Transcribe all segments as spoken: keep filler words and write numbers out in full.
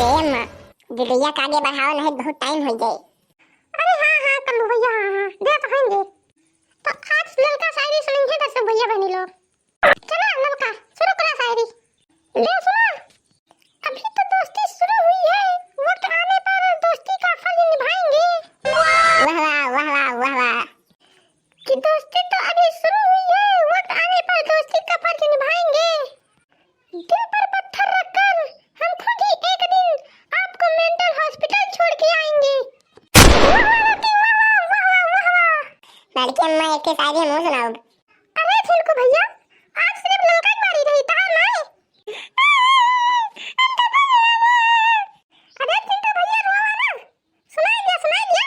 ए माँ, वीडियो का आगे बढ़ाओ, नहीं बहुत टाइम हो जाए। अरे हाँ, हाँ, कल्लू भैया, हाँ, हाँ, दे तो होंगे। तो आज ललका शायरी सुनेंगे दस भैया बहनी लोग। चला ललका, शुरू करा शायरी। ले सुना, अभी तो दोस्ती शुरू हुई है, वक्त आने पर दोस्ती का फर्ज निभाएंगे। वाह वाह, वाह वाह, वाह वाह। कि दोस्ती तो अभी शुरू हुई है, वक्त आने पर दोस्ती का फर्ज निभाएंगे। दिल पर पत्थर रखकर हम खुद ही एक दिन आपको मेंटल हॉस्पिटल छोड़ के आएंगे। वाह वाह लड़की, वाह वाह, वाह वाह, वाह वाह। लड़की अम्मा, एक के शायरी हमहू सुनाओ। अरे झिनकू भैया, आज सिर्फ ललका की बारी रही, तहार नाई। अरे झिनकू भैया, रोवा ना, सुनाई दिया, सुनाई दिया।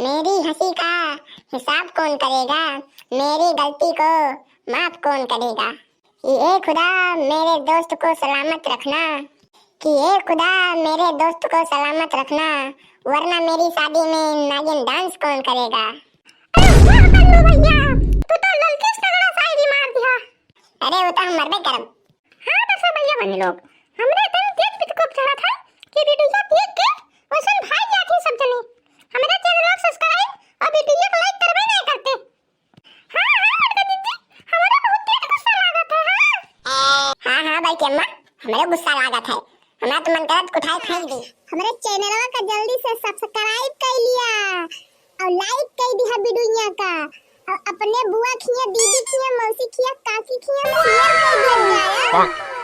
मेरी हंसी का हिसाब कौन करेगा, मेरी गलती को माफ कौन करेगा। कि ए खुदा, मेरे दोस्त को सलामत रखना, कि ए खुदा, मेरे दोस्त को सलामत रखना, वरना मेरी शादी में नागिन डांस कौन करेगा। अरे वाह कल्लू भैया, तू तो ललकेश तगड़ा शायरी मार दिया। अरे वो तो हम मरबे करब। हाँ दर्शक भैया बहनी लोग, हमरे इतनी तेज पितकोप चढ़ा था कि वीडियो देख के वैसन भाग जाती सब जने। हमरे चैनल को सब्सक्राइब और वीडियो को लाइक करबे नहीं करते। हाँ, हाँ, बड़का दीदी, हमरा बहुत तेज गुस्सा लागत है, हाँ। हाँ, हाँ, बड़की अम्मा, हमरो गुस्सा लागत है। हमरा तो मन करत कुठाई फेंक दी। हमरे चैनलवा का जल्दी से सब्सक्राइब कर लिया और लाइक कर दिया वीडियो का और अपने बुआ खिया, दीदी खिया, मौसी खिया, काकी खिया शेयर कर दिया जाए।